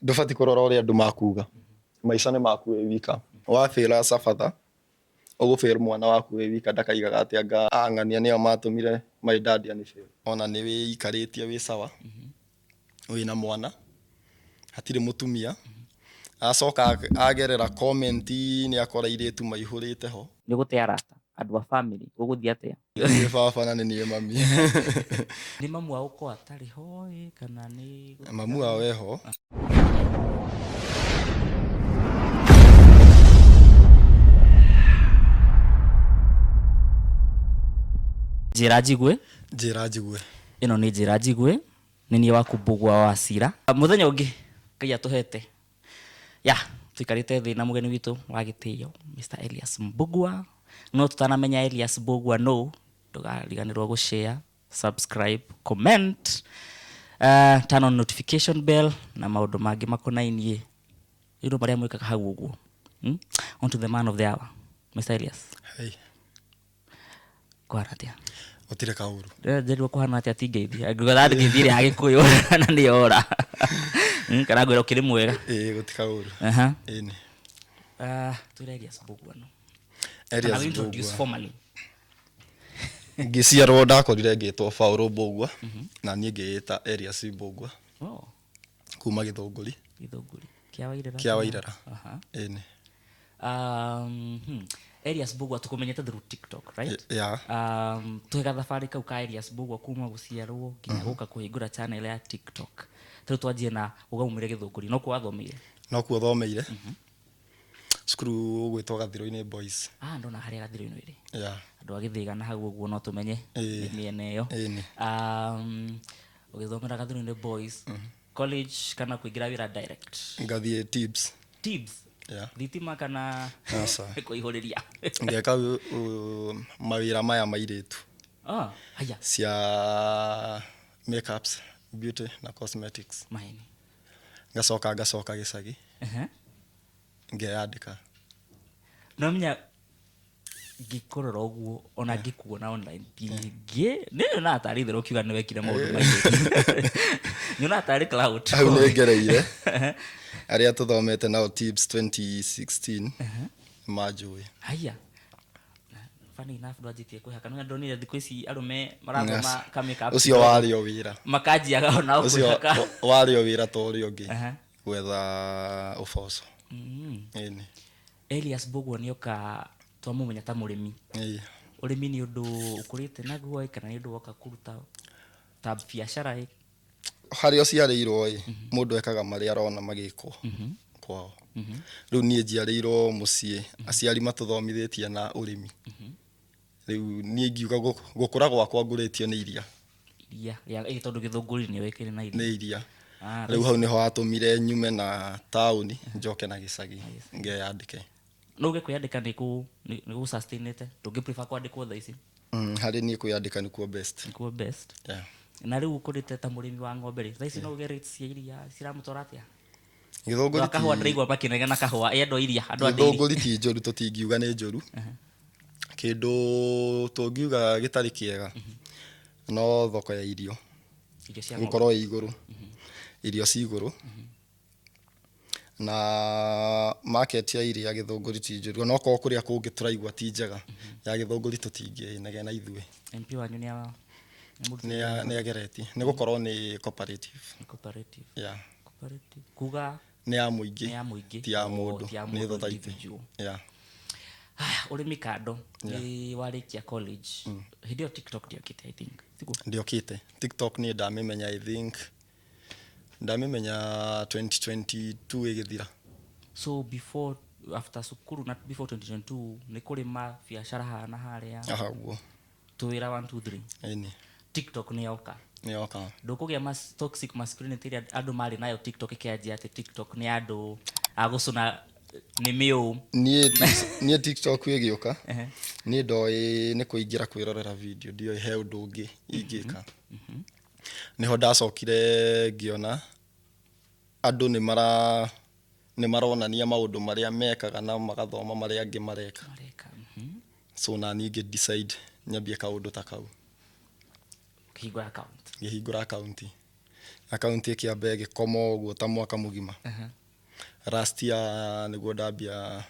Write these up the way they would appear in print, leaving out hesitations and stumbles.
Ndũbatiĩ kũrora ũrĩa andũ makuga. Maica nĩ maku wĩ wika. Wa fail as a father, ũgũ fail mwana waku wĩ wika ndakaigaga atĩ anga ang'ania nĩo matũmire my dad ani fail. Ona nĩ wĩikarĩtie wĩ sawa, wĩna mwana, hatirĩ mũtumia, acoka agerera comment nĩ akora airĩtu maihũrĩte ho. Nĩ ũgũte arata, andũ a family, gũgũthiĩ atĩa? Nĩ niĩ baba na nĩ niĩ mami. Nĩ mamu wao gũkorwo atarĩ ho ĩ kana nĩ Mamu wao eho. Njĩra njigue. Njĩra njigue. Ĩno nĩ njĩra njigue, nĩ niĩ waku Mbũgua wa Cira. Mũthenya ũngĩ Ngai atũhete ya tũikarĩte thĩ na mũgeni witũ wa gĩtĩo Mr Elias Mbũgua. No tũtanamenya Elias Mbũgua nũ, ndũkariganĩrwo gũ share, subscribe, comment, turn on notification bell na maũndũ mangĩ makonainie rĩu marĩa mwĩkaga hau ũguo. On to the man of the hour, Mr Elias. Hey. Kũhana atĩa? Gũtirĩ kaũru. Ndĩrerwo kũhana atĩa ti ngeithi. Ngũgatha ngeithi ĩrĩa ya Gĩkũyũ na nĩ yora. Kana ngwĩra ũkĩrĩ mwega. Ĩĩ gũtirĩ kaũru. Ĩni. Twĩre Elias Mbũgua nũ. Elias Kana introduce Mbũgua. formally. Ngĩciarwo ndakorire ngĩtwo Paul Mbũgua na niĩ ngĩĩta Elias Mbũgua. Oh. Kuma Gĩthũngũri. Gĩthũngũri. Kĩa Wairera. Kĩa Wairera. Ĩni. Elias Mbũgua tũkũmenyete through TikTok, right? Yeah. Tũhe gathabarĩ kau ka Elias Mbũgua kuma gũciarwo nginya gũka kũhingũra channel ya TikTok. Tarĩu twanjie na ũgaumire Gĩthũngũri, no kuo wathomeire? No kuo thomeire. Cukuru ũgwĩtwo Gathirũ-inĩ Boys. Ah, ndona harĩa Gathirũ-inĩ ĩrĩ. Yeah. Andũ a Gĩthĩga na hau ũguo no tũmenye Ĩĩ. nĩ mĩena ĩyo. Ĩni. Ũgĩthomera Gathirũ-inĩ Boys, college kana kũingĩra wĩra direct? Ngathiĩ Tibbs. Tibbs? Yeah. Thitima kana Aca. kũihũrĩria? Ngeka mawĩra maya ma airĩtu. Ah, haya. Cia makeups, beauty na cosmetics. Maeni. Ngacoka ngacoka gĩcagi. Ngeyandĩka. No menya ngĩkũrora ũguo ona ngĩkuona online ndingĩ nĩ nyonaga tarĩ itherũ ũkiuga nĩ wekire maũndũ maingĩ. Nyonaga tarĩ clout. Hau nĩ ngereire. Arĩa tũthomete nao Tibbs 2016 manjũĩ. Haiya. Funny enough ndwanjĩtie kwĩhaka. Nĩ ndonire thikũ ici arũme marathoma ka make up. Ũcio warĩ o wĩra. Makanjiaga onao Ũcio kwĩhaka. warĩ o wĩra ta ũrĩa ũngĩ. Gwetha ũboco. Ĩni. Elias Mbũgua nĩoka twamũmenya ta mũrĩmi. Ĩĩ. Ũrĩmi nĩ ũndũ ũkũrĩte naguo ĩ kana nĩ ũndũ woka kũruta ta biacara ĩ? Harĩa ũciarĩirwo ĩ, mũndũ ekaga marĩa arona magĩkwo kwao. Rĩu niĩ njiarĩirwo mũciĩ, aciari matũthomithĩtie na ũrĩmi. Rĩu niĩ ingiuga gũkũra gwakwa ngũrĩtio nĩ iria. Iria, rĩa, ĩ tondũ Gĩthũngũri nĩ wĩkĩre na iria. Nĩ iria. Ah, Rĩu hau nĩho hatũmire nyume na taũni njoke na gĩcagi ngeyandĩke. No uge kwĩyandĩka nĩ kũ nĩ gũ sustain ĩte? Ndũngĩ prefer kwandĩkwo thaa ici? Harĩ niĩ kwĩyandĩka nĩkuo best. Nĩkuo best. Yeah. Na rĩu ũkũrĩte ta mũrĩmi wa ng'ombe rĩ, thaa ici no uge rates cia iria ciramũtwara atĩa? Gĩthũngũri Andũ a kahũa ti ndĩraigua makĩnegena kahũa, ĩ andũ a iria, andũ a dairy. Gĩthũngũri ti njũru tũtingiuga nĩ njũru. Kĩndũ tũngiuga gĩtarĩ kĩega no thoko ya irio. Irio cia ng'ombe. Gũkorwo ĩ igũrũ. Irio ci igũrũ. Na market ya iria Gĩthũngũri ti njũru. Ona okorwo kũrĩa kũngĩ tũraigua ti njega, ya Gĩthũngũri tũtingĩnegena ithuĩ. MP wanyu nĩ a Nĩ ageretie. Nĩ gũkorwo nĩ cooperative. Nĩ cooperative. Yeah. Cooperative. Kuga Nĩ ya mũingĩ. Nĩ ya mũingĩ. Ti ya Oh, mũndũ. ti ya Nĩ mũndũ society. individual. Yeah. Haya, ũrĩmi kando. Nĩ warĩkia college. Hĩndĩ ĩyo TikTok ndĩokĩte I think. Tiguo? Ndĩokĩte. TikTok niĩ ndamĩmenya I think ndamĩmenya 2022 ĩgĩthira. So before after cukuru na before 2022 nĩ kũrĩma biacara haha na harĩa. Aha, ũguo. Tũwĩra 1 2 3. Ĩni. TikTok nĩ yoka. Nĩ yoka. Ndũkũgĩa toxic masculinity ĩrĩa andũ marĩ nayo TikTok ĩkĩanjia atĩ TikTok nĩ andũ a gũcũna nĩ mĩũ. Niĩ niĩ TikTok ĩgĩũka, niĩ ndoĩ nĩ kũingĩra kwĩrorera video, ndioĩ he ũndũ ũngĩ ingĩka. Nĩho ndacokire ngĩona andũ nĩ mara nĩ maronania maũndũ marĩa mekaga na magathoma marĩa angĩ mareka. Mareka. So na niĩ ngĩ decide nyambie kaũndũ ta kau. Ũkĩhingũra account. Ngĩhingũra account. Akaunti ĩkĩamba ĩgĩkoma ũguo ta mwaka mũgima. Last year nĩguo ndambia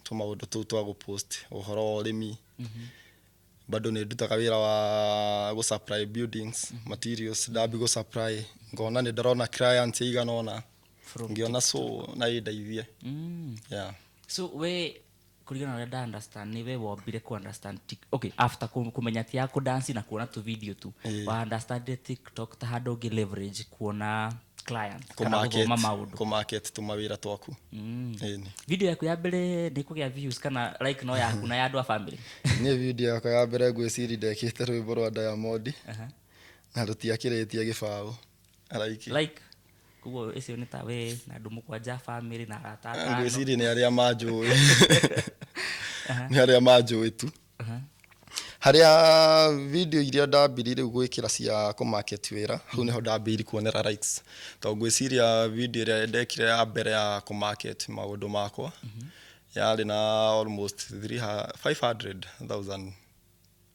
tũmaũndũ tũu twa gũpost ũhoro wa ũrĩmi. Bado nĩ ndutaga wĩra wa gũ supply buildings materials. Ndambi gũ supply, ngona nĩ ndĩrona clients ĩigana ũna. From Ngĩona so na ĩndeithie. Yeah. So we, kũringana na ũrĩa nda understand, nĩ we wombire ku understand okay, after kũmenya ti ya kũdance na kuona tu video tu, wa understand TikTok ta handũ ũngĩ leverage kuona client kana gũthoma maũndũ. Kũmarket tũmawĩra twaku. Ĩni. Video yaku ya mbere nĩ kũgĩa views kana like no yaku na ya andũ a family? Niĩ video yakwa ya mbere ngwĩciri ndekĩte rwĩmbo rwa Diamond na rũtiakĩrĩtie gĩbaũ like. Like koguo icio nĩ ta we na andũ mũgwanja, family na arata atano. Ngwĩciri nĩ arĩa manjũĩ, nĩ arĩa manjũĩ tu. Harĩa video iria ndambiri rĩu gwĩkĩra cia kũmarket wĩra, hau nĩho ndambĩrĩirie kuonera likes, tondũ ngwĩciria video ĩrĩa ndekire ya mbere ya kũmarket maũndũ makwa yarĩ na almost 500,000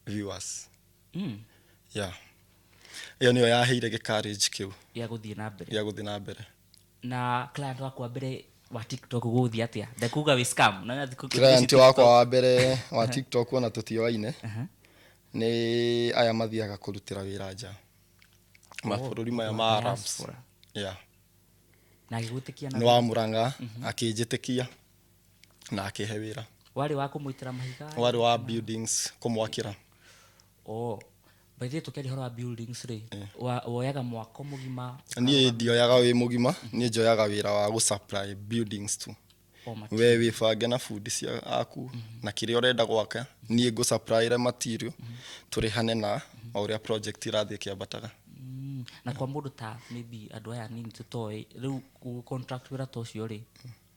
viewers. Yeah, ĩyo nĩyo yaheire gĩ courage kĩu gĩa gũthiĩ na mbere. Gĩa gũthiĩ na mbere. Na client waku wa mbere wa TikTok gũgũthiĩ atĩa? Ndekuga wĩ scam na Client wakwa wa mbere wa TikTok, ona tũtioaine, nĩ aya mathiaga kũrutĩra wĩra nja mabũrũri maya ma Arabs. Diaspora. Yeah. Na agĩgwĩtĩkia na Nĩ wa Murang'a, akĩnjĩtĩkia na akĩhe wĩra. Warĩ wa kũmũitĩra mahiga? Warĩ wa buildings, kũmwakĩra. Oh, by the way, tũkĩaria ũhoro wa buildings rĩ, woyaga mwako mũgima? Niĩ ndioyaga wĩ mũgima, niĩ njoyaga wĩra wa gũ supply buildings tu. O We wĩbange na bundi cia aku na kĩrĩa ũrenda gwaka, niĩ ngũ supply material, tũrĩhane na o ũrĩa project irathiĩ ĩkĩambataga. Na kwa mũndũ ta maybe andũ aya nini tũtoĩ rĩu contract wĩra ta ũcio rĩ,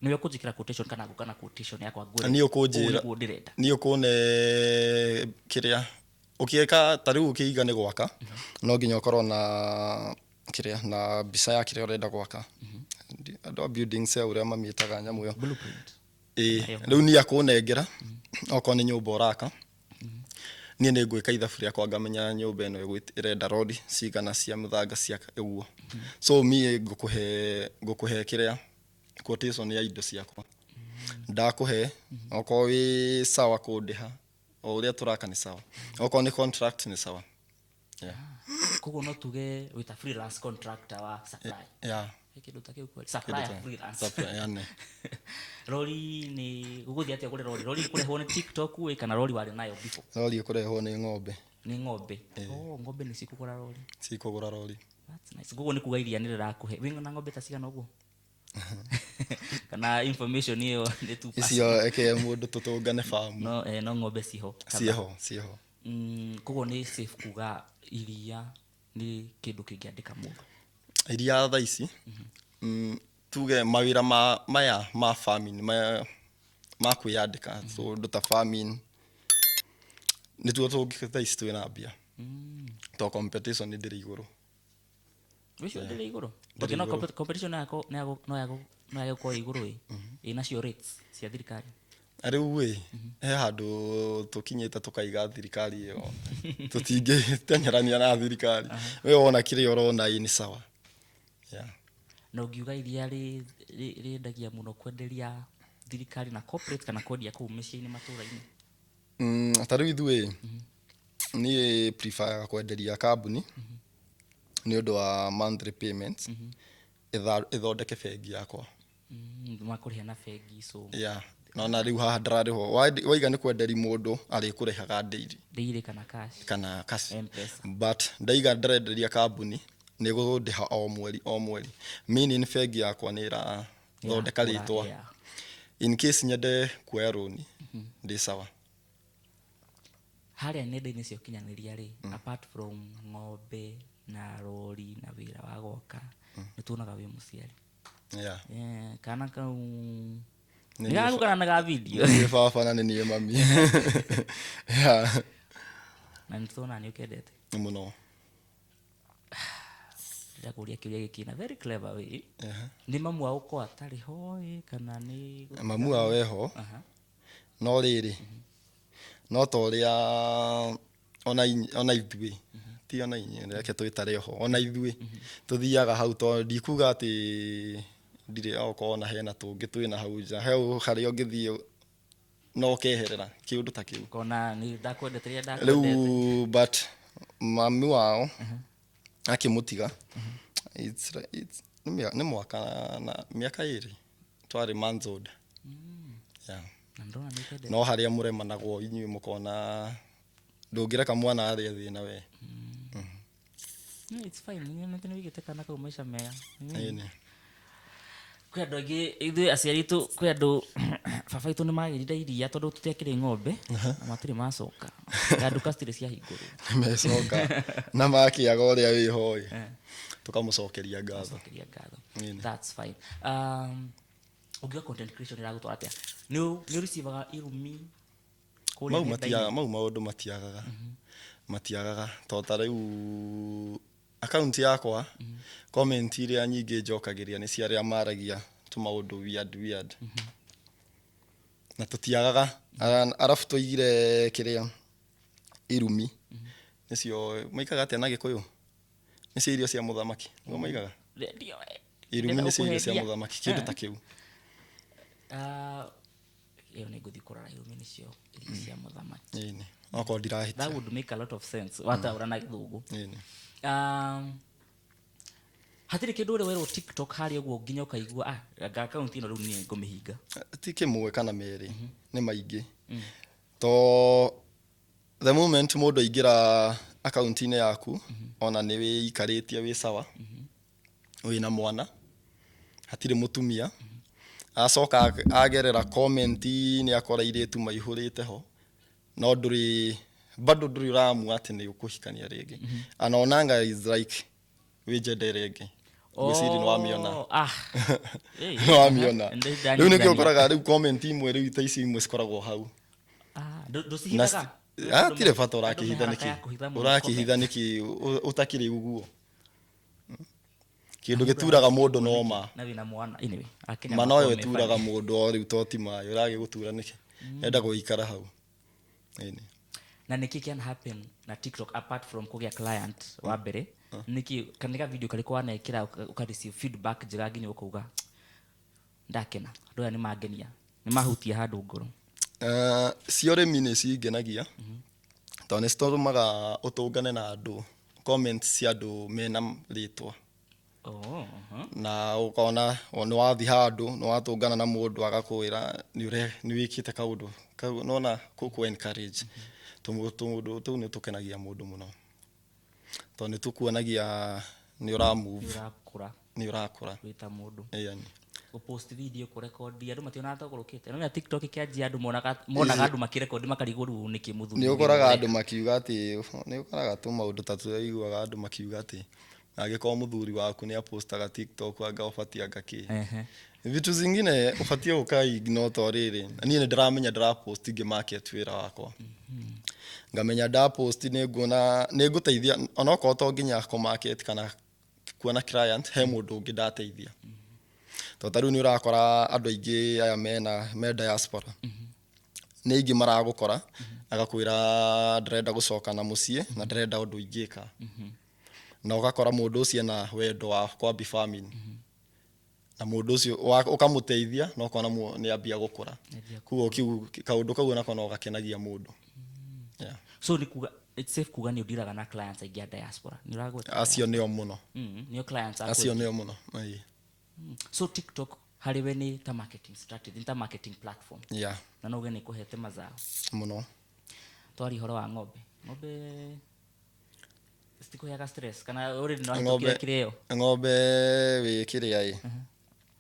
nĩwe ũkũnjĩkĩra quotation kana ngũka na quotation yakwa ngwĩre Niĩ ũkũnjĩra. Ũũ nĩguo ndĩrenda? Niĩ ũkũne kĩrĩa ũkĩka, ta rĩu ũkĩiga nĩ gwaka, no nginya ũkorwo na kĩrĩa na mbica ya kĩrĩa ũrenda gwaka. Andũ a buildings ya ũrĩa mamĩtaga nyamũ ĩyo. Blueprint. Ĩĩ, rĩu niĩ akũnengera okorwo nĩ nyũmba ũraka, niĩ nĩ ngwĩka ithabu rĩakwa ngamenya nyũmba ĩno ĩrenda rodi cigana cia mũthanga cia ũguo. So niĩ ngũkũhe kĩrĩa quotation ya indo ciakwa, ndakũhe, okorwo wĩ sawa kũndĩha o ũrĩa tũraka nĩ sawa, okorwo nĩ contract nĩ sawa, yeah. Koguo no tuge wĩta freelance contractor wa supply? Yeah. He kĩndũ ta kĩu kweli, supplier freelance? Supply, yani. Rori nĩ gũgũthiĩ atĩa kũrĩ rori? Rori kũrehwo nĩ TikTok ĩ kana rori warĩ nayo before? Rori ĩkũrehwo nĩ ng'ombe. Nĩ ng'ombe? Oh, ng'ombe nĩ cikũgũra rori? Cikũgũra rori. That's nice. Koguo nĩ kuga iria nĩ rĩrakũhe. Wĩ na ng'ombe ta cigana ũguo, kana information ĩyo nĩ tu Icio eke mũndũ tũtũngane famu. No, no ng'ombe ciho? Ciĩho, ciĩho. Koguo nĩ safe kuga iria nĩ kĩndũ kĩngĩandĩka mũndũ? Iria thaa ici, tuge mawĩra ma maya ma farming, maya ma kwĩyandĩka, tũndũ ta farming nĩtuo tũngĩ thaa ici twĩna mbia, to competition nĩ ndĩrĩ igũrũ. Wĩcio ndĩrĩ igũrũ. Okay, no competition no yage gũkorwo ĩ igũrũ ĩ ĩ nacio rates cia thirikari. Rĩu ĩ he handũ tũkinyĩte tũkaiga thirikari ĩyo tũtingĩteng'erania na thirikari. We wona kĩrĩa ũrona ĩ nĩ sawa, yeah. Na ũngiuga iria rĩendagia mũno kwenderia thirikari na corporate kana kwendia kũu mĩciĩ-inĩ, matũra-inĩ? Ta rĩu ithuĩ, niĩ preferaga kwenderia kambuni nĩ ũndũ wa monthly payments, ĩthondeke bengi yakwa. Makũrĩha na bengi, so Yeah. Nona rĩu haha ndararĩhwo. Waiga nĩ kwenderi mũndũ arĩkũrĩhaga daily. Daily kana cash? Kana cash. M-Pesa. But ndaiga ndĩrenderia kambuni, nĩ gũndĩha o mweri o mweri, meaning bengi yakwa nĩ ĩrathondeka rĩtwa. In case nyende kuoya rũni, ndĩ sawa. Harĩa nenda-inĩ cia ũkinyanĩria rĩ, apart from ng'ombe na rori na wĩra wa gwaka, nĩ tuonaga wĩ mũciari. Yeah. Eh, kana kau Nĩ nĩ gaku kana nĩ ga video? Nĩ niĩ baba na nĩ niĩ mami, yeah. Na nĩ tuonaga nĩ ũkendete mũno. Ndĩrakũria kĩũria gĩkĩ na very clever way. Nĩ mamu wao ũkorwo atarĩ ho ĩ, kana nĩ Mamu wao eho. No rĩrĩ, no ta ũrĩa Ona ona ithuĩ, ti ona inyuĩ, reke twĩtare oho, ona ithuĩ tũthiaga hau, tondũ ndikuga atĩ ndirĩ, okorwo ona hena tũngĩ twĩna hau nja, he harĩa ũngĩthiĩ no ũkeherera kĩũndũ ta kĩu. Kona nĩ ndakwendete rĩrĩa ndakwendete. Rĩu but mami wao akĩmũtiga, nĩ mwaka na mĩaka 2 twarĩ months old, yeah. Na ndona nĩ kwendete. No harĩa mũremanagwo inyuĩ mũkona ndũngĩreka mwana arĩe thĩna we. No, it's fine, nĩ wĩigĩte kana kau maica mega. Ĩni. Kwĩ andũ aingĩ, ithuĩ aciari aitũ, kwĩ andũ baba aitũ nĩ magĩrire iria tondũ tũtiakĩrĩ ng'ombe na matirĩ macoka na nduka citirĩ ciahingũrwo. Mecoka na makĩaga ũrĩa wĩho ĩ, tũkamũcokeria ngatho. Cokeria ngatho. Ĩni. That's fine. Ũngiuga content creation ĩragũtwara atĩa? Nĩ ũreceivaga irumi kũrĩa mau nenda-inĩ? Matiaga mau maũndũ, matiagaga to ta rĩu akaunti yakwa, comment iria nyingĩ njokagĩria nĩ cia arĩa maragia tũmaũndũ weird weird, na tũtiagaga. Arabu tũigire kĩrĩa irumi nĩcio maikaga atĩa na Gĩkũyũ, nĩcio irio cia mũthamaki nĩguo maigaga. Ndio, Irumi ndĩrenda nĩcio irio cia gũkũhendia. mũthamaki, kĩndũ ta kĩu. Ah, ĩyo nĩ ngũthiĩ kũrora, irumi nĩcio irio cia mũthamaki. Ĩni, okorwo ndirahĩtia. That would make a lot of sense wataũra na Gĩthũngũ. Ĩni. Hatirĩ kĩndũ ũrĩ werwo TikTok harĩa ũguo nginya ũkaigua, ah, anga akaunti ĩno rĩu niĩ ngũmĩhinga? Ti kĩmwe kana merĩ, nĩ maingĩ, to the moment mũndũ aingĩra akaunti-inĩ yaku, ona nĩ wĩikarĩtie wĩ sawa, wĩna mwana, hatirĩ mũtumia, acoka agerera comment nĩ akora airĩtu maihũrĩte ho, no ndũrĩ bado ndũrĩ ũramua atĩ nĩ ũkũhikania rĩngĩ, anaonanga is like wĩ njenda ĩrĩa ĩngĩ, ngwĩciria nĩ wamĩona. Oh, ah. Hey, nĩ wamĩona. Rĩu nĩkĩo ũkoraga rĩu comment imwe rĩu ta ici imwe cikoragwo hau. Ah, Na ndũcihithaga? Hatirĩ bata. Andũ Ũrakĩhitha me haraka nĩkĩ? ya kũhitha mũno. Ũrakĩhitha nĩkĩ ũtakĩrĩ ũguo? Kĩndũ gĩturaga mũndũ no ma. Na wĩna mwana, anyway, Akenya Ma noyo makoragwo me ĩturaga funny. mũndũ o rĩu, to ti maĩ ũragĩgũtura nĩkĩ, enda gũikara hau. Ĩni. Na nĩkĩ can happen na TikTok apart from kũgĩa client wa mbere? Nĩkĩ, kana nĩ ka video karĩkũ wanekĩra ũka receive feedback njega nginya ũkauga, ndakena, andũ aya nĩ mangenia, nĩ mahutia handũ ngoro? Cia ũrĩmi nĩ cingenagia tondũ nĩ citũmaga ũtũngane na andũ, comments cia andũ mena rĩtwa. Oh, Na ũkona nĩ wathiĩ handũ, nĩ watũngana na mũndũ agakwĩra nĩ wĩkĩte kaũndũ kau, nona kũ encourage tũũndũ tũu nĩ tũkenagia mũndũ mũno tondũ nĩ tũkuonagia nĩ ũra move. Nĩ ũrakũra. Nĩ ũrakũra. Wĩ ta mũndũ. Ĩani. Gũpost video, kũrekondi, andũ mationaga ta ũgũrũkĩte. No TikTok ĩkĩanjia, andũ monaga andũ makĩrekondi makarigwo rĩu nĩkĩ mũthuri Nĩ ũyũ ũkoraga ũreka. Andũ makiuga atĩ, nĩ ũkoraga tũmaũndũ ta tũrĩa ũiguaga andũ makiuga atĩ angĩkorwo mũthuri waku nĩ apostaga TikTok, anga ũbatiĩ anga kĩ, vitu zingine ũbatiĩ gũka ignore, to rĩrĩ niĩ nĩ ndĩramenya ndĩrapost ngĩ market wĩra wakwa, ngamenya ndapost nĩ nguona nĩ ngũteithia, onokorwo to nginya kũ market kana kuona client, he mũndũ ũngĩ ndateithia, to ta rĩu nĩ ũrakora andũ aingĩ aya mena me diaspora nĩ aingĩ maragũkora agakwĩra, ndĩrenda gũcoka na mũciĩ na ndĩrenda ũndũ ingĩka, na ũgakora mũndũ ũcio ena wendo wa kwambi farming, na mũndũ ũcio ũkamũteithia na ũkona nĩ ambia gũkũra. Nĩambia. Koguo kiu kaũndũ kau onako no gakenagia mũndũ, yeah. So nĩ kuga it's safe kuga nĩ ũndiraga na clients aingĩ a diaspora, nĩ ũragweta? Acio nĩo mũno. Nĩo clients aku? Acio nĩo mũno. Ĩĩ. So TikTok harĩ we nĩ ta marketing strategy, nĩ ta marketing platform? Yeah. Na no uge nĩ kũhete mazao? Mũno. Twari ũhoro wa ng'ombe, ng'ombe citikũheaga stress kana already nĩ wahĩtũkire kĩrĩo? Ng'ombe wĩ kĩrĩa ĩ,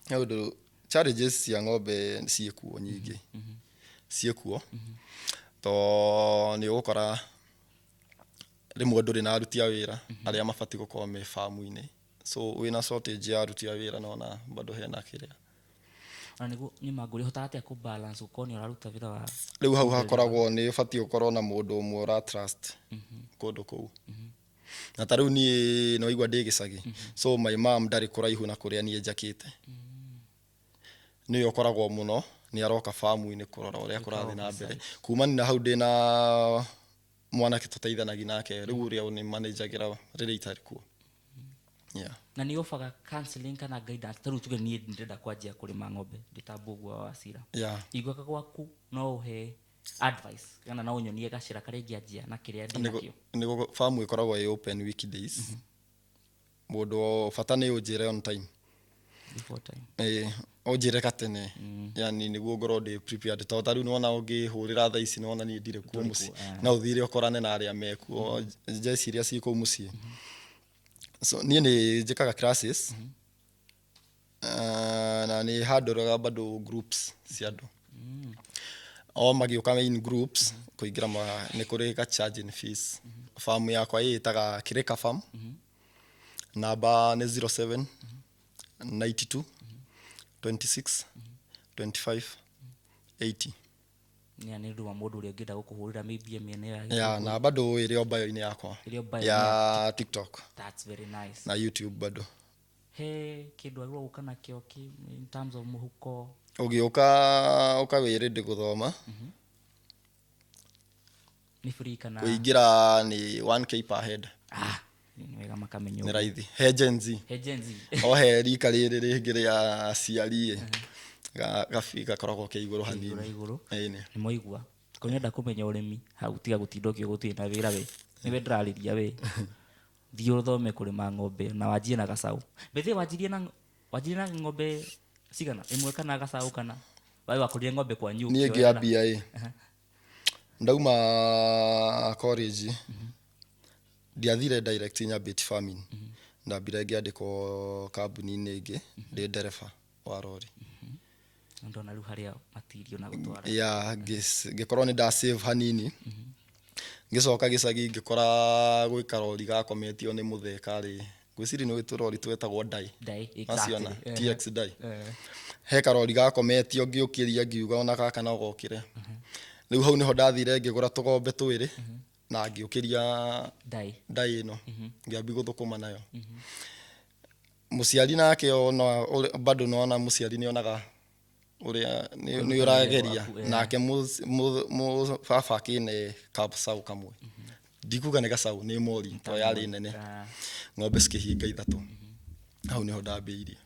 nĩ ũndũ challenges cia ng'ombe ciĩkuo nyingĩ, ciĩkuo to nĩ ũgũkora rĩmwe ndũrĩ na aruti a wĩra arĩa mabatiĩ gũkorwo me famu-inĩ, so wĩna shortage ya aruti a wĩra, nona bado hena kĩrĩa. Ona nĩguo nyuma ngũria, ũhotaga atĩa kũ balance gũkorwo nĩ ũraruta wĩra wa Rĩu hau hakoragwo nĩ ũbatiĩ ũkorwo na mũndũ ũmwe ũra trust kũndũ kũu, na ta rĩu niĩ nĩ waigua ndĩ gĩcagi, so my mom ndarĩ kũraihu na kũrĩa niĩ njakĩte, nĩwe ũkoragwo mũno nĩ aroka famu-inĩ kũrora ũrĩa kũrathiĩ na mbere. Kumani na hau ndĩna Mwanake tũteithanagia nake rĩu, ũrĩa ũnĩ-managagĩra rĩrĩa itarĩ kuo, yeah. Na nĩ offerga counseling kana guidance? Ta rĩu tuge niĩ ndĩrenda kwanjia kũrĩma ng'ombe ndĩ ta Mbũgua wa Wachira, ingĩũka gwaku no ũhe advice kana no ũnyonie gacĩra karĩa ingĩanjia na kĩrĩa ndĩ nakĩo? Nĩguo farm ĩkoragwo ĩ open weekdays. Mũndũ bata nĩ ũnjĩre on time. Before time. Ĩĩ, ũnjĩre gatene, yani nĩguo ngorwo ndĩ prepared, tondũ ta rĩu nĩwona ũngĩhũrĩra thaa ici, nĩwona niĩ ndirĩ kuo mũciĩ. No ũthire ũkorane na arĩa mekuo, njeci iria ciĩ kũu mũciĩ. So niĩ nĩ njĩkaga classes, na nĩ handũraga bado groups cia andũ o magĩũka in groups kũingĩra ma, nĩ kũrĩ ga charging fees. Farm yakwa ĩĩtaga Kireka Farm, namba nĩ 07 92 26 25 80. Nĩ ũndũ wa mũndũ ũrĩa ũngĩenda gũkũhũrĩra maybe mĩena ĩyo ya Ya, na bado ĩrĩ o bio-inĩ yakwa. Ĩrĩ o bio. Ya TikTok. That's very nice. Na YouTube bado. He kĩndũ agĩrĩirwo gũka nakĩo in terms of mũhuko? Ũgĩũka ũka wĩ ready gũthoma. Nĩ free kana? Kũingĩra nĩ 1K per head. Ah, nĩ wega makamenya Nĩ ũguo. Raithi he Gen Z. He Gen Z. O he rika rĩrĩ rĩngĩ rĩa aciari ĩ, gabi gakoragwo ke igũrũ hanini. Igũrũ igũrũ. Ĩni. Nĩ mwaigua korwo nĩenda kũmenya ũrĩmi hau, tiga gũtinda ũkĩ gũtirĩ na wĩra, we nĩwe ndĩrarĩria, we thiĩ ũthome kũrĩma ng'ombe na wanjie na gacaũ. Bethe wanjirie na ng'ombe cigana, ĩmwe kana gacaũ, kana wae wakũrire ng'ombe kwanyu? Niĩ ũkĩoera? Ngĩambia ĩ, ndauma college ndiathire direct nyambĩti farming. Ndambire ngĩandĩkwo kambuni-inĩ ĩngĩ ndĩ ndereba wa rori. Ndona rĩu harĩa matirio na gũtwara. Ya, ngĩkorwo nĩ nda save hanini, ngĩcoka gĩcagi, ngĩkora gwĩ karori gakometio nĩ mũthee karĩ, ngwĩciria nĩ tũrori twetagwo ndai. Ndai. Maciona. Exactly. TX ndai, he karori gakometio, ngĩũkĩria, ngiuga ona gaka no gokĩre. Rĩu hau nĩho ndathire ngĩgũra tũgombe twĩrĩ na ngĩũkĩria ndai. Ndai ĩno ngĩambi gũthũkũma nayo. Mũciari nake ona bado nona mũciari nĩonaga ũrĩa nĩ ũrageria. Waku, eh. Nake baba akĩne kacaũ kamwe, ndikuga nĩ gacaũ, nĩ mori to yarĩ nene. Ng'ombe cikĩhinga ithatũ, hau nĩho ndambĩirie.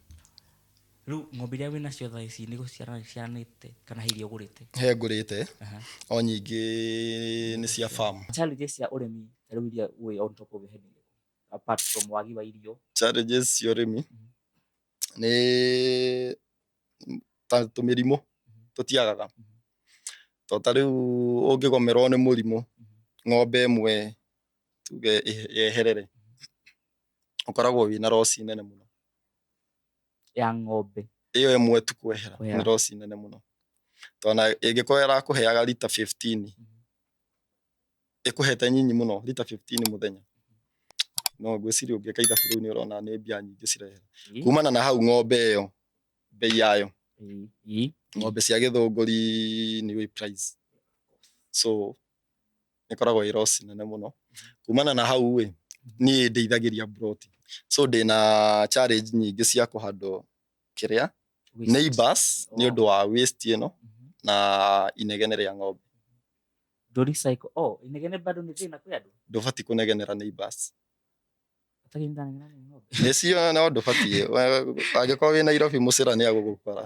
Rĩu ng'ombe iria wĩ nacio thaa ici nĩ gũciarana ciaranĩte kana he iria ũgũrĩte? He ngũrĩte, o nyingĩ nĩ cia farm. Challenges cia ũrĩmi ta rĩu iria wĩ on top of your head nĩ irĩkũ? Apart from wagi wa irio. Challenges cia ũrĩmi nĩ ta tũmĩrimũ tũtiagaga, to ta rĩu ũngĩgomerwo nĩ mũrimũ ng'ombe ĩmwe tuge yeherere, ũkoragwo wĩna loss nene mũno. Ya ng'ombe. Ĩyo ĩmwe tu kwehera Kwehera. Nĩ loss nene mũno, tondũ ĩngĩkorwo ĩrakũheaga rita 15, ĩkũhete nyinyi mũno, rita 15 mũthenya, no ngwĩciria ũngĩka ithabu rĩu nĩ ũrona nĩ mbia nyingĩ cirehera kumana na hau ng'ombe ĩyo bei yayo. Ng'ombe cia gĩthũngũri nĩ ũĩ price, so ĩkoragwo ĩ loss nene mũno. Kumana na hau ĩ, niĩ ndeithagĩria mburoti, so ndĩna challenge nyingĩ cia kũhandwo kĩrĩa Waste. neighbors nĩ ũndũ wa waste ĩno na inegene rĩa ng'ombe. Ndũ recycle. Oh, inegene bado nĩ thĩna kwĩ andũ. Ndũbatiĩ kũnegenera neighbors. Atarĩ ndanegena nĩ ng'ombe. Nĩcio no ndũbatiĩ. Angĩkorwo wĩ Nairobi, mũcĩra nĩ agũgũkora.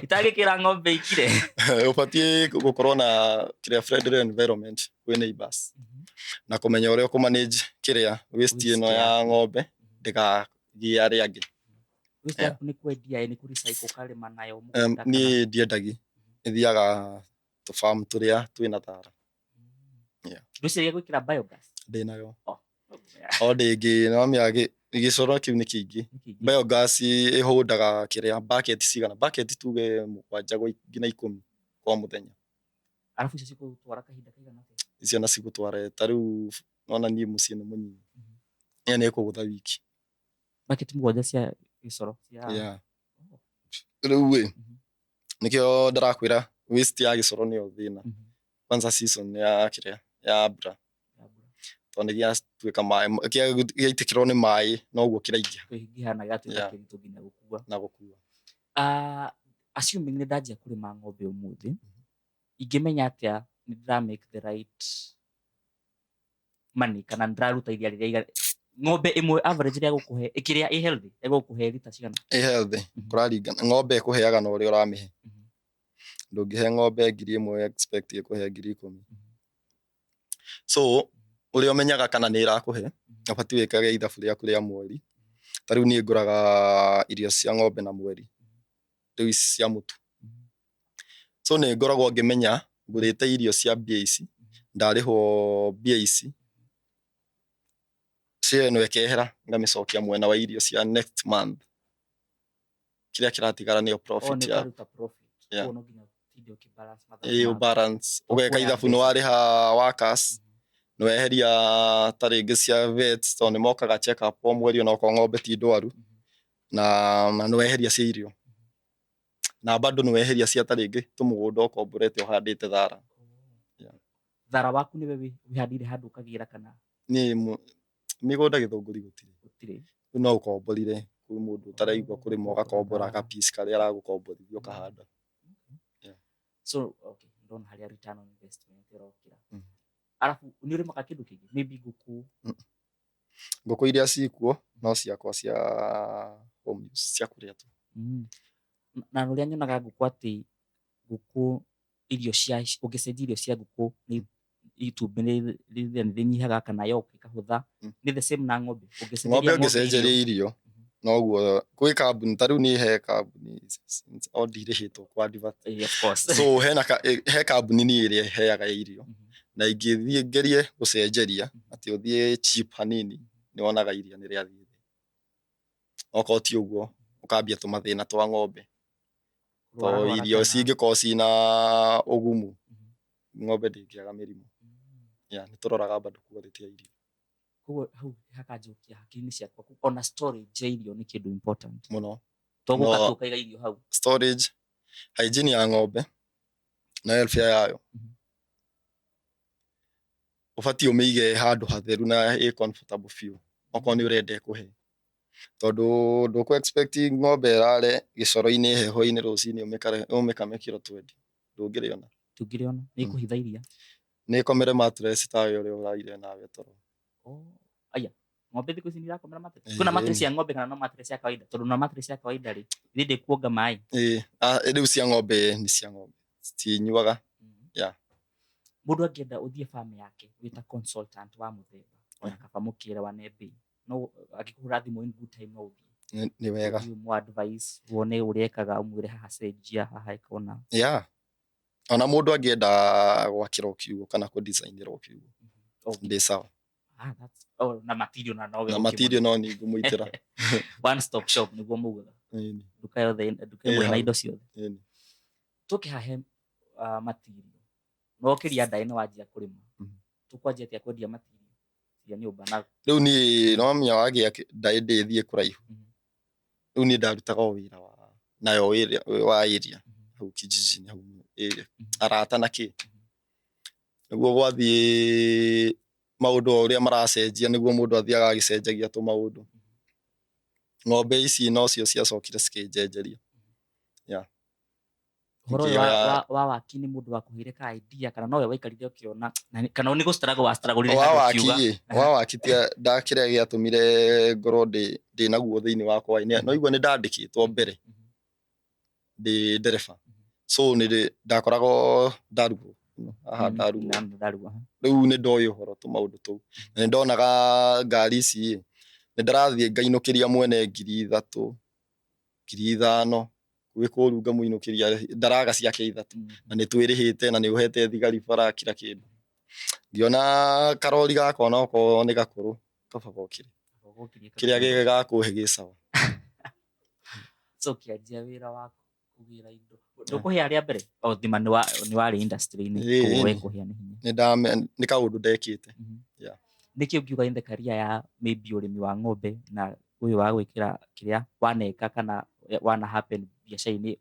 Itangĩkĩra ng'ombe ikire. Ũbatiĩ gũkorwo na kĩrĩa, friendly environment kwĩ neighbors, na kũmenya ũrĩa ũkũmanage kĩrĩa, waste ĩno Waste ya yaku. Ng'ombe ndĩkagie arĩa angĩ. Waste yaku nĩ kwendia ĩ, nĩ kũ recycle ũkarĩma nayo mũgũnda? Niĩ ndiendagi, ĩthiaga tũfarm tũrĩa twĩna thara. Ndwĩciragia gwĩkĩra biogas? Ndĩnayo. Oh. O ndĩngĩ nomia gĩcoro kĩu nĩ kĩingĩ. Nĩ kĩingĩ. Biogas ĩhũndaga kĩrĩa, bucket cigana, bucket tuge 7 gwa nginya 10 kwa mũthenya. Arabu icio cigũtwara kahinda kaigana atĩa? Icio na cigũtwara ta rĩu nona niĩ mũciĩ nĩ mũnyinyi, ĩyo nĩ ĩkũgũtha wiki. Bucket 7 cia gĩcoro cia Yeah. Rĩu ĩ, nĩkĩo ndĩrakwĩra waste ya gĩcoro nĩyo thĩna. Kwanza season ya kĩrĩa, ya mbura, Ya mbura. Tondũ nĩ gĩatuĩka maĩ, gĩaitĩkĩrwo nĩ maĩ noguo kĩraingĩha. Kĩingĩha na gĩgatuĩka kĩritũ nginya gũkua. Na gũkua. Assuming nĩ ndanjia kũrĩma ng'ombe ũmũthĩ, ingĩmenya atĩa nĩ ndĩra make the right Money kana ndĩraruta iria rĩrĩa ng'ombe ĩmwe average rĩa gũkũhe ĩkĩrĩa ĩ healthy ĩgũkũhe rita cigana? Ĩ healthy, kũraringana ng'ombe ĩkũheaga na ũrĩa ũramĩhe. Ndũngĩhe ng'ombe 1000 expect ĩkũhe 10,000. So ũrĩa ũmenyaga kana nĩ ĩrakũhe, ũbatiĩ wĩkage ithabu rĩaku rĩa mweri. Ta rĩu niĩ ngũraga irio cia ng'ombe na mweri, rĩu ici cia mũtu. So nĩ ngoragwo ngĩmenya ngũrĩte irio cia mbia ici, ndarĩhwo mbia ici, share ĩno ĩkehera, ngamĩcokia mwena wa irio cia next month. Kĩrĩa kĩratigara nĩyo Oh, profit nĩ ya ũkaruta profit. Yeah. Koguo no nginya ũtinde ũkĩ-balance mathabu ĩĩ maku. balance, ũgeka Kuoya ithabu nĩ mbeca. warĩha workers, nĩ weheria ta rĩngĩ cia vets tondũ nĩ mokaga check up o mweri onokorwo ng'ombe ti ndwaru, na nĩ weheria cia irio, na bado nĩ weheria cia ta rĩngĩ tũmũgũnda ũkomborete ũhandĩte thara. Yeah. Thara waku nĩwe wĩhandĩire handũ ũkagĩra kana? Niĩ mĩgũnda Gĩthũngũri gũtirĩ. Gũtirĩ. Rĩu no ũkomborire kwĩ mũndũ ũtaraigua kũrĩma, ũgakombora ga piece karĩa aragũkomborithia ũkahanda. Yeah. So okay, ndona harĩa return on investment ĩrokĩra. Arabu nĩ ũrĩmaga kĩndũ kĩngĩ, maybe ngũkũ? Ngũkũ iria cikuo no ciakwa cia home use, cia kũrĩa tu. Na ũrĩa nyonaga ngũkũ, atĩ ngũkũ irio cia, ũngĩcenjia irio cia ngũkũ nĩ itumbĩ nĩ rĩnyihaga kana yolk ĩkahũtha. Nĩ the same na ng'ombe? Ng'ombe Ũngĩcenjeria ng'ombe ũngĩcenjeria irio? Irio noguo gwĩ kambuni, ta rĩu niĩ he kambuni o ndirĩhĩtwo kwa advert. Eh, of course. So hena he kambuni niĩ ĩrĩa ĩheaga irio, na ingĩthiĩ ngerie gũcenjeria atĩ ũthiĩ cheap hanini, nĩ wonaga iria nĩ rĩathiĩ thĩ. Okorwo ti ũguo, ũkambia tũmathĩna twa ng'ombe, Kũrwara tondũ rwara irio cingĩkorwo ciĩna ũgumu, ng'ombe ndĩngĩaga mĩrimũ. Yeah, nĩ tũroraga bado quality ya irio. Koguo hau hakanjokia hakiri-inĩ ciakwa, ona storage ya irio nĩ kĩndũ important. Mũno. To gũka No. tu ũkaiga irio hau. Storage, hygiene ya ng'ombe na welfare yayo, ũbatiĩ ũmĩige handũ hatheru na ĩ comfortable biũ okorwo nĩ ũrenda ĩkũhe, tondũ ndũkũ expect ng'ombe ĩrare gĩcoro-inĩ heho-inĩ, rũcinĩ ũmĩkame kiro 20, ndũngĩrĩona. Tũngĩrĩona nĩ ĩkũhitha iria. Nĩ ĩkomere mattress tawe ũrĩa ũraire nawe toro. Oh, aya, ng'ombe thikũ ici nĩ irakomera mattress? Ĩĩ. Kwĩna mattress ya ng'ombe kana no mattress ya kawaida? Tondũ na mattress ya kawaida rĩ, ithe ndĩkuonga maĩ. Ĩĩ, ah, rĩu cia ng'ombe nĩ cia ng'ombe citinyuaga. Yeah. Mũndũ angĩenda ũthiĩ farm yake wĩta consultant wa mũthemba, ona kaba mũkĩelewane mbei, no angĩkũhũra thimũ in good time, no ũthiĩ? Nĩ wega. Ũthiĩ ũmũ advice, wone ũrĩa ekaga, ũmwĩre haha cenjia, haha ĩkona. Yeah, ona mũndũ angĩenda gwakĩrwo kiugũ kana kũdesignĩrwo kiugũ, ndĩ sawa. Ah, oh, na material na nowe Na ũkĩmũhe. Material no ni ngũmũitĩra. One stop shop nĩguo maugaga. Ĩni. Nduka yothe, nduka ĩmwe na hau. indo ciothe. Ĩni. Tũke hahe material, no ũkĩria ndaĩ nĩ wanjia kũrĩma, tũkwanjia atĩa kwendia material cia nyũmba na Rĩu niĩ no menya wagĩa ndaĩ ndĩthiĩ kũraihu. Rĩu niĩ ndarutaga o wĩra wa nayo wĩra wa area hau kijiji-inĩ hau area, arata na kĩ, nĩguo gwathiĩ maũndũ o ũrĩa maracenjia, nĩguo mũndũ athiaga agĩcenjagia tũmaũndũ. Ng'ombe ici nocio ciacokire cikĩnjenjeria. Ũhoro ũyũ wa waki nĩ mũndũ wakũheire ka idea kana nowe waikarire ũkĩona kana nĩ gũ-struggle wa-struggle-ire Wa handũ waki ũkiuga? ĩ, wa waki tia ndakĩrĩa gĩatũmire ngorwo ndĩ naguo thĩinĩ wakwa ĩ, no igua nĩ ndandĩkĩtwo mbere ndĩ ndereba, so nĩ ndakoragwo ndarugwo haha, ndarugwo. Ndarugwo. Rĩu nĩ ndoĩ ũhoro tũmaũndũ tũu, na nĩ ndonaga ngari ici ĩ, nĩ ndarathiĩ ngainũkĩria mwene 3000, 5000, gwĩ kũru ngamũinũkĩria ndaraga ciake ithatũ, na nĩ twĩrĩhĩte na nĩ ũhete thigari bara kila kĩndũ. Ngĩona karori gakwa nokorwo nĩ gakũrũ, kaba gokire kĩrĩa gĩgakũhe gĩ sawa. So ũkĩanjia wĩra wa kũgĩra indo, ndũkũhĩa rĩa mbere o thima nĩ warĩ industry-inĩ? Ĩĩ, koguo ĩĩ. we kũhĩa nĩ hinya. Nĩ kaũndũ ndekĩte. Yeah. Nĩkĩ ũngiuga in the career ya maybe ũrĩmi wa ng'ombe na ũyũ wa gwĩkĩra kĩrĩa waneka kana wana happen biacara-inĩ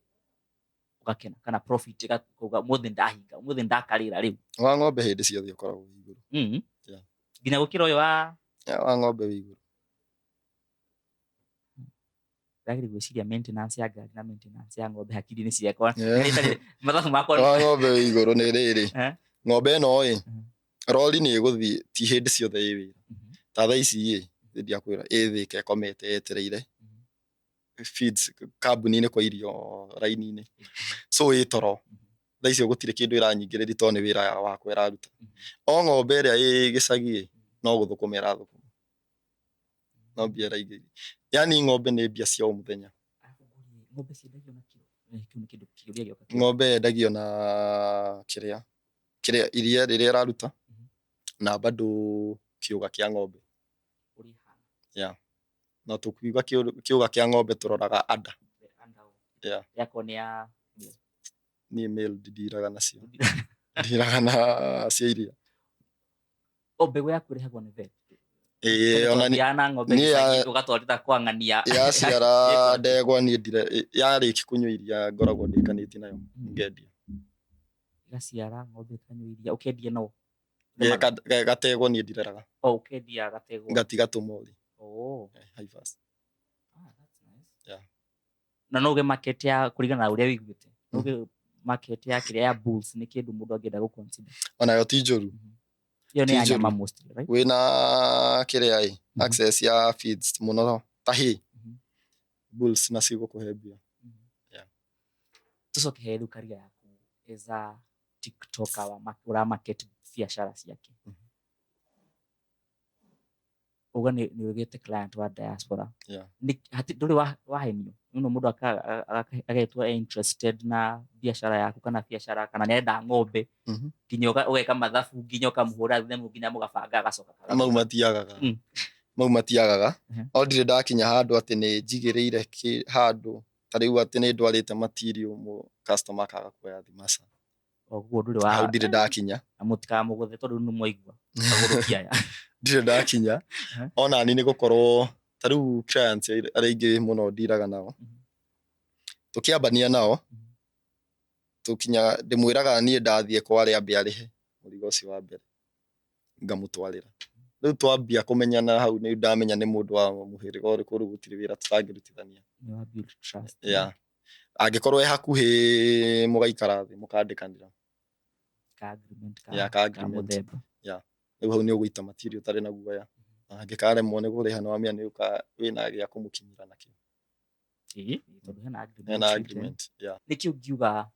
ũgakena kana profit ĩgakauga ũmũthĩ ndahinga, ũmũthĩ ndakarĩra rĩu? Wa ng'ombe hĩndĩ ciothe ũkoragwo wĩ igũrũ. Yeah. Nginya gũkĩra ũyũ wa Yeah, wa ng'ombe wĩ igũrũ. Ndagĩrĩire gwĩciria maintenance ya ngari na maintenance ya ng'ombe hakiri-inĩ ciakwa. Yeah. Mathabu makwa. Wa ng'ombe wĩ igũrũ nĩ rĩrĩ, Eh? Ng'ombe ĩno ĩ, Rori nĩ ĩgũthiĩ ti hĩndĩ ciothe ĩ wĩra. Ta thaa ici ĩ ndiakwĩra ĩ Thĩka ĩkomete yetereire feeds kambuni-inĩ kwa irio raini-inĩ, so ĩ toro thaa icio gũtirĩ kĩndũ ĩranyingĩrĩria tondũ nĩ wĩra wakwa ĩraruta. O ng'ombe ĩrĩa ĩ gĩcagi ĩ no gũthũkũma ĩrathũkũma, no mbia ĩraingĩria. Yani ng'ombe nĩ mbia cia o mũthenya. Ng'ombe ciendagio na kiro? Kĩu nĩ kĩndũ kĩũria gĩoka kĩu. Ng'ombe yendagio na kĩrĩa kĩrĩa iria rĩrĩa ĩraruta na bado kĩũga kĩa ng'ombe. Ũrĩa ĩhana. Yeah. Na tũkiuga kĩũga kĩa ng'ombe tũroraga ada. Yeah. Yakorwo nĩ ya Niĩ male ndindiraga nacio, ndiraga na cia iria. O mbegũ yaku ĩrehagwo nĩ vet? Ĩĩ, ona Twathiaga na ng'ombe niĩ gĩcagi ũgatwarĩra kwa ng'ania. Yaciara ndegwa niĩ ndire yarĩki kũnyua iria ngoragwo ndĩkanĩtie nayo ngendia. Ĩgaciara ng'ombe ĩkanyua iria ũkendia no? Gategwa niĩ ndireraga. O ũkendia gategwa. Ngatiga tũmori. Oh. Heifers. Ah, that's nice. Yeah. Na no uge market ya kũringana na ũrĩa wĩiguĩte. No uge market ya kĩrĩa ya bulls nĩ kĩndũ mũndũ angĩenda gũ consider. Onayo ti njũru. Ĩyo nĩ Ti ya njũru. nyama mostly, right? Wĩna kĩrĩa ĩ access ya feeds mũno ta hay. Bulls na cigũkũhe mbia. Yeah. Tũcoke he rĩu career yaku as a TikToker wa ũra market biacara ciake. Uga nĩ ũgĩte client wa diaspora. Yeah. Nĩ hati ndũrĩ wahenio. No mũndũ agetwo e interested na biacara yaku kana biacara kana nĩ arenda ng'ombe. Nginya ũgeka mathabu nginya ũkamũhũra thimũ nginya mũgabanga agacoka kagamba. Mau matiagaga. Mau matiagaga. O ndirĩ ndakinya handũ atĩ nĩ njigĩrĩire handũ ta rĩu atĩ nĩ ndwarĩte material customer akaga kuoya thimũ aca. Koguo ndũrĩ wa Hau ndirĩ ndakinya. Na mũtikamũgũthe tondũ nĩ mwaigua. Agũrũkia aya. Ndirĩ ndakinya. Ona ni nĩ gũkorwo ta rĩu clients arĩa aingĩ mũno ndiraga nao. Tũkĩambania nao, tũkinya ndĩmwĩraga niĩ ndathiĩ kwa arĩa ambe arĩhe mũrigo ũcio wa mbere ngamũtwarĩra. Rĩu twambia kũmenyana hau nĩ ndamenya nĩ mũndũ wa mũhĩrĩga ũrĩkũ, rĩu gũtirĩ wĩra tũtangĩrutithania. Nĩ wa build trust. Yeah. Angĩkorwo e hakuhĩ mũgaikara thĩ mũkandĩkanĩra. Ka agreement ka Yeah, ka ka agreement. mũthemba. Yeah. Rĩu hau nĩ ũgũita material ũtarĩ na guoya. Angĩkaremwo nĩ kũrĩha nĩ wamenya nĩ ũka wĩna gĩa kũmũkinyĩra nakĩo. Ĩĩ, tondũ hena agreement. Hena agreement. Yeah. Nĩkĩ ũngiuga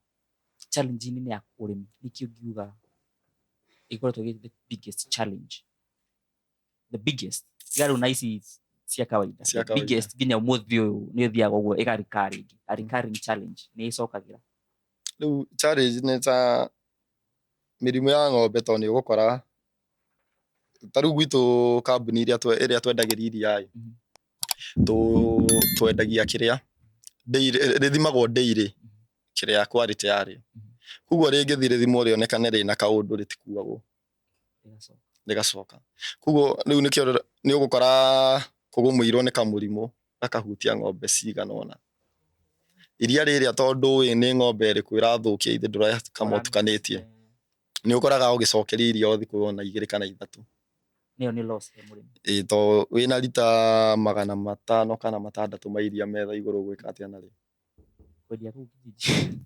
challenge-inĩ ya ũrĩmi, nĩkĩ ũngiuga ĩkoretwo ĩ the biggest challenge? The biggest. Tiga rĩu na ici cia kawaida. Cia The kawaida. biggest nginya ũmũthĩ ũyũ nĩ ũthiaga ũguo ĩga recur rĩngĩ. A recurring challenge nĩ ĩcokagĩra. Rĩu challenge nĩ ta mĩrimũ ya ng'ombe tondũ nĩ ũgũkora ta rĩu gwitũ kambuni ĩrĩa twendagĩria iria ĩ, twendagia kĩrĩa dairy, rĩthimagwo dairy kĩrĩa quality yarĩo. Koguo rĩngĩthiĩ rĩthimwo rĩonekane rĩna kaũndũ rĩtikuagwo. Rĩgacoka. Koguo rĩu nĩkĩo nĩ ũgũkora kũgũmĩirwo nĩ kamũrimũ gakahutia ng'ombe cigana ũna. Iria rĩrĩa tondũ ũĩ nĩ ng'ombe ĩrĩkũ ĩrathũkia ithe ndũrakama ũtukanĩtie. Nĩ ũkoraga ũgĩcokeria iria o thikũ ona 2 kana 3. Nĩyo nĩ loss he mũrĩmi. Ĩĩ, to wĩna rita 500 kana 600 ma iria metha igũrũ ũgwĩka atĩa narĩo? Kwendia kũu kijiji.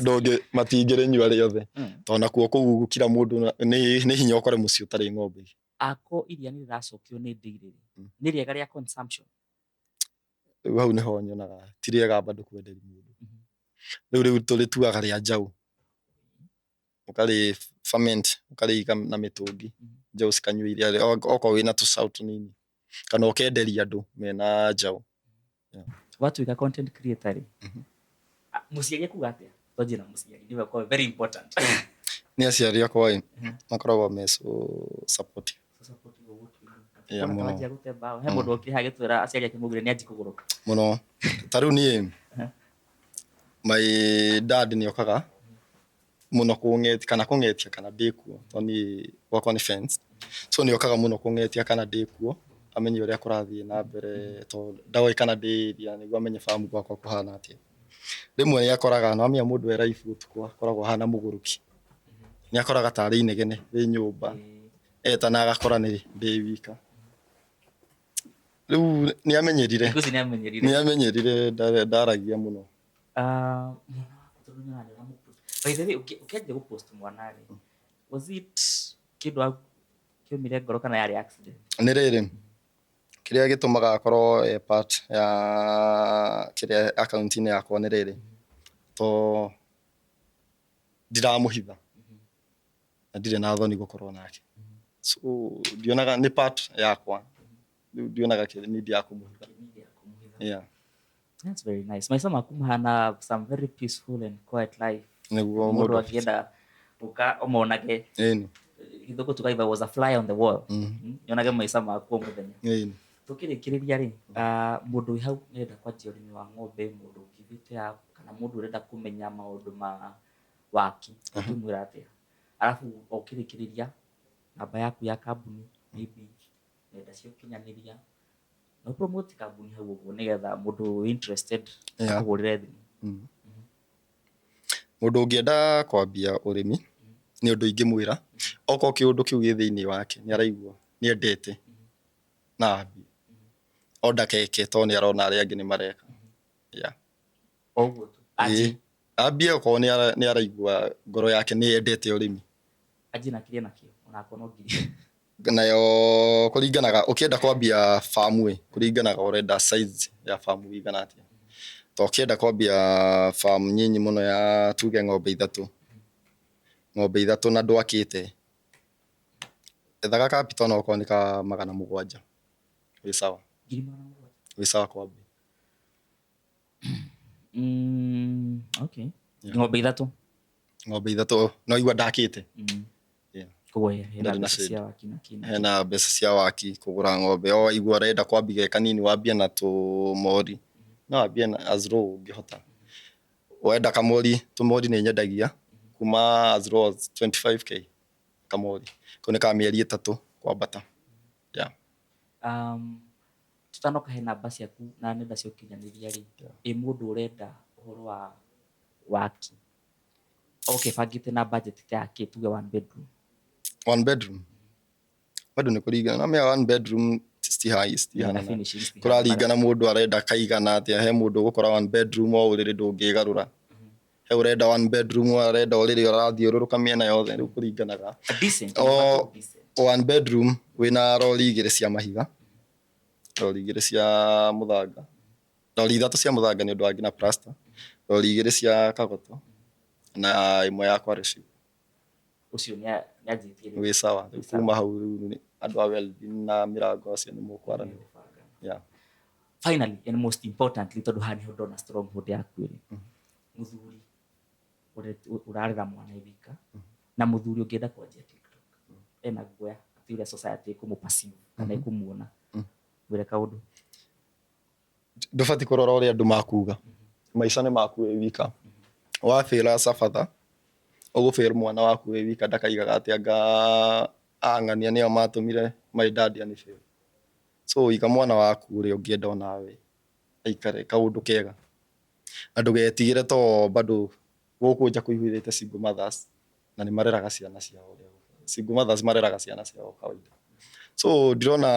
Ndũngĩ, matingĩrĩnyua rĩothe. Tondũ nakuo kũu kila mũndũ nĩ hinya ũkore mũciĩ ũtarĩ ng'ombe. Ako iria nĩ rĩracokio nĩ dairy rĩ, nĩ rĩega rĩa consumption? Rĩu hau nĩho nyonaga ti rĩega bado kwenderia mũndũ. Rĩu tũrĩtuaga rĩa njaũ. Ũkarĩ ferment, ũkarĩiga na mĩtũngi. Njaũ cikanyua iria okorwo wĩna tũcaũ tũnini. Kana ũkenderia andũ mena njaũ. Yeah. Watuĩka content creator rĩ, mũciari akuga atĩa? Twanjie na mũciari, nĩwe ũkoragwo very important. Nĩ aciari akwa ĩ, makoragwo me so supportive. So supportive of what we do. Yeah, Ona mũno. twanjia gũte mbaũ. He mũndũ okire haha agĩtwĩra aciari ake maugire nĩ anjie kũgũrũka. Mũno. Ta rĩu niĩ, my dad nĩ okaga mũno kũng'etia kana kũng'etia kana ndĩkuo, tondũ niĩ gwakwa nĩ fence. So nĩ okaga mũno kũng'etia kana ndĩkuo, amenye ũrĩa kũrathiĩ na mbere, tondũ ndoĩ kana ndĩ area nĩguo amenye farm gwakwa kũhana atĩa. Rĩmwe nĩ akoraga, nĩ wamenya mũndũ e live ũtukũ akoragwo ahana mũgũrũki. Nĩ akoraga tarĩ inegene rĩ nyũmba, etana agakora nĩ ndĩ wika. Rĩu nĩ amenyerire. Thikũ ici nĩ amenyerire. Nĩ amenyerire, ndaragia mũno. Mwana waku tondũ nĩ ũramenya ũramũ-post. By the way, ũkĩanjia gũ-post mwana rĩ, Was it kĩndũ kĩumire ngoro kana yarĩ accident? Nĩ rĩrĩ, kĩrĩa gĩtũmaga akorwo e part ya kĩrĩa akaunti-inĩ yakwa nĩ rĩrĩ, to ndiramũhitha na ndirĩ na thoni gũkorwo nake, so ndionaga nĩ part yakwa. Rĩu ndionaga need ya kũmũhitha. Yeah. That's very nice. Maica maku mahana some very peaceful and quiet life. Nĩguo. Mũndũ Mũndũ angĩenda gũka omonage, gĩthũngũ tuga, "If I was a fly on the wall," nyonage maica maku o mũthenya. Tũkĩrĩkĩrĩria rĩ, mũndũ wĩ hau nĩarenda kwanjia ũrĩmi wa ng'ombe, mũndũ ũkivĩte up, kana mũndũ ũrenda kũmenya maũndũ ma waki, ũngĩmwĩra atĩa? Arabu o ũkĩrĩkĩrĩria, namba yaku ya kambuni, maybe nenda cia ũkinyanĩria, no promote kambuni hau ũguo nĩgetha mũndũ wĩ interested akũhũrĩre thimũ. Mũndũ ũngĩenda kwambia ũrĩmi, nĩ ũndũ ingĩmwĩra, okorwo kĩũndũ kĩu gĩ thĩinĩ wake, nĩ araigua nĩ endete, na ambie, o ndakeke tondũ nĩ arona arĩa angĩ nĩ mareka, yeah. O ũguo tu anjie? Ĩĩ. Ambie okorwo nĩ araigua ngoro yake nĩ yendete ũrĩmi. Anjie na kĩrĩa nakĩo, onakorwo no ngiri. Nayo kũringanaga, ũkĩenda kwambia farm ĩ, kũringanaga ũrenda size ya farm ĩigana atĩa. To ũkĩenda kwambia farm nyinyi mũno ya tuge ng'ombe ithatũ na ndwakĩte, ethaga capital no okorwo nĩ ka 700, wĩ sawa. 700,000? Wĩ sawa kwambia. Okay, ng'ombe ithatũ. Ng'ombe ithatũ no igua ndakĩte. Yeah. Koguo hena Ndarĩ na mbeca shade. cia waki na kĩ na kĩ. Hena mbeca cia waki, kũgũra ng'ombe, o waigua ũrenda kwambia kanini, wambie na tũmori, no wambie na as low ũngĩhota. Wenda kamori, tũmori nĩ nyendagia kuma as low as 25K kamori kau, nĩ ka mĩeri 3 kwambata, yeah. Tutanoka he namba ciaku na nenda cia ũkinyanĩria rĩ, ĩ mũndũ ũrenda ũhoro wa waki, okay, bangĩte na budget ta yake, tuge one bedroom? One bedroom bado nĩ kũringana na mĩa, one bedroom citihanana. Na finishing citihana. Kũraringana mũndũ arenda kaigana atĩa. He mũndũ ũgũkora one bedroom o ũrĩrĩ ndũngĩgarũra, he ũrenda one bedroom arenda ũrĩrĩ ũrathiũrũrũka mĩena yothe. Rĩu kũringanaga. A decent, decent. One bedroom wĩna rori igĩrĩ cia mahiga, rori igĩrĩ cia mũthanga, rori ithatũ cia mũthanga nĩ ũndũ wa nginya plaster, rori igĩrĩ cia kagoto na ĩmwe ya quarry. Ũcio nĩ anjĩtie rĩu. Wĩ sawa. Rĩu kuma hau rĩu nĩ andũ a welding na mĩrango acio nĩ mũkwaranĩria, yeah. Finally and most importantly, tondũ haha nĩho ndona stronghold yaku ĩrĩ, mũthuri ũrarera mwana wika na mũthuri ũngĩenda kwanjia TikTok ena guoya atĩ ũrĩa society ĩkũmũ-perceive kana ĩkũmuona, mwĩre kaũndũ. Ndũbatiĩ kũrora ũrĩa andũ makuga. Maica nĩ maku wĩ wika. Wabĩra cabatha ũgũbĩra mwana waku wĩ wika, ndakaigaga atĩ anga ang'ania nĩo matũmire my dad anĩbĩre. So iga mwana waku ũrĩa ũngĩenda onawe aikare kaũndũ kega, na ndũgetigĩre to bado gũkũ nja kũihũrĩte single mothers na nĩ mareraga ciana ciao ũrĩa single mothers mareraga ciana ciao kawaida. So ndirona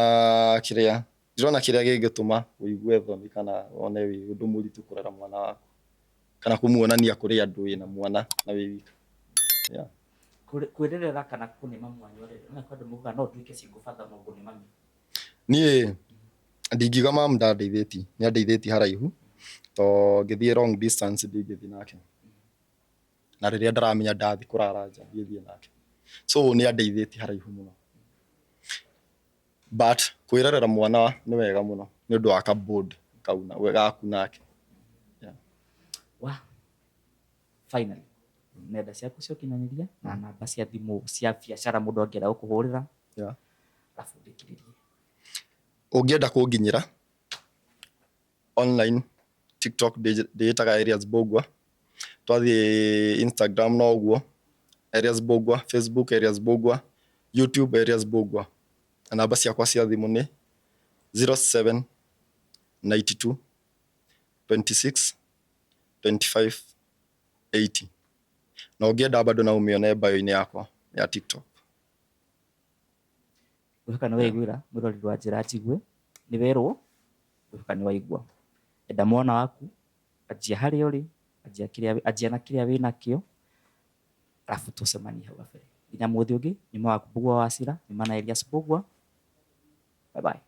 kĩrĩa gĩngĩtũma ũigue thoni kana wone wĩ ũndũ mũritũ kũrera mwana waku kana kũmuonania kũrĩ andũ wĩna mwana na wĩ wika, yeah. Kwĩrerera kana kũnĩma mwanya ũrere na kwandũ muga no nduĩke single father no ngũnĩ mami. Niĩ ndingiuga mamu ndandeithĩtie, nĩ andeithĩtie haraihu, to ngĩthiĩ long distance ndingĩthiĩ nake, na rĩrĩa ndaramenya ndathiĩ kũrara nja ndingĩthiĩ nake, so nĩ andeithĩtie haraihu mũno. But kwĩrerera mwana nĩ wega mũno nĩ ũndũ wa kabond kau gaku nake, yeah. Wa finally, nenda ciaku cia ũkinyanĩria na namba cia thimũ cia biacara mũndũ angĩenda gũkũhũrĩra, arabu ndĩkĩrĩrie. Ũngĩenda kũnginyĩra online, TikTok ndĩĩtaga Elias Mbũgua, twathiĩ Instagram no ũguo Elias Mbũgua, Facebook Elias Mbũgua, YouTube Elias Mbũgua, na namba ciakwa cia thimũ nĩ 0792 26 25 80, na ũngĩenda bado no ũmĩone bio-inĩ yakwa ya TikTok. Ngwĩhoka nĩ waiguĩra mwĩroreri wa Njĩra Njigue, nĩ werwo, ngwĩhoka nĩ waigua. Enda mwana waku, anjia harĩa ũrĩ, anjia na kĩrĩa wĩnakĩo, arabu tũcemanie hau gabere. Nginya mũthĩ ũngĩ, nyuma waku Mbugua wa Cira, nyuma na Elias Mbugua. Bye bye.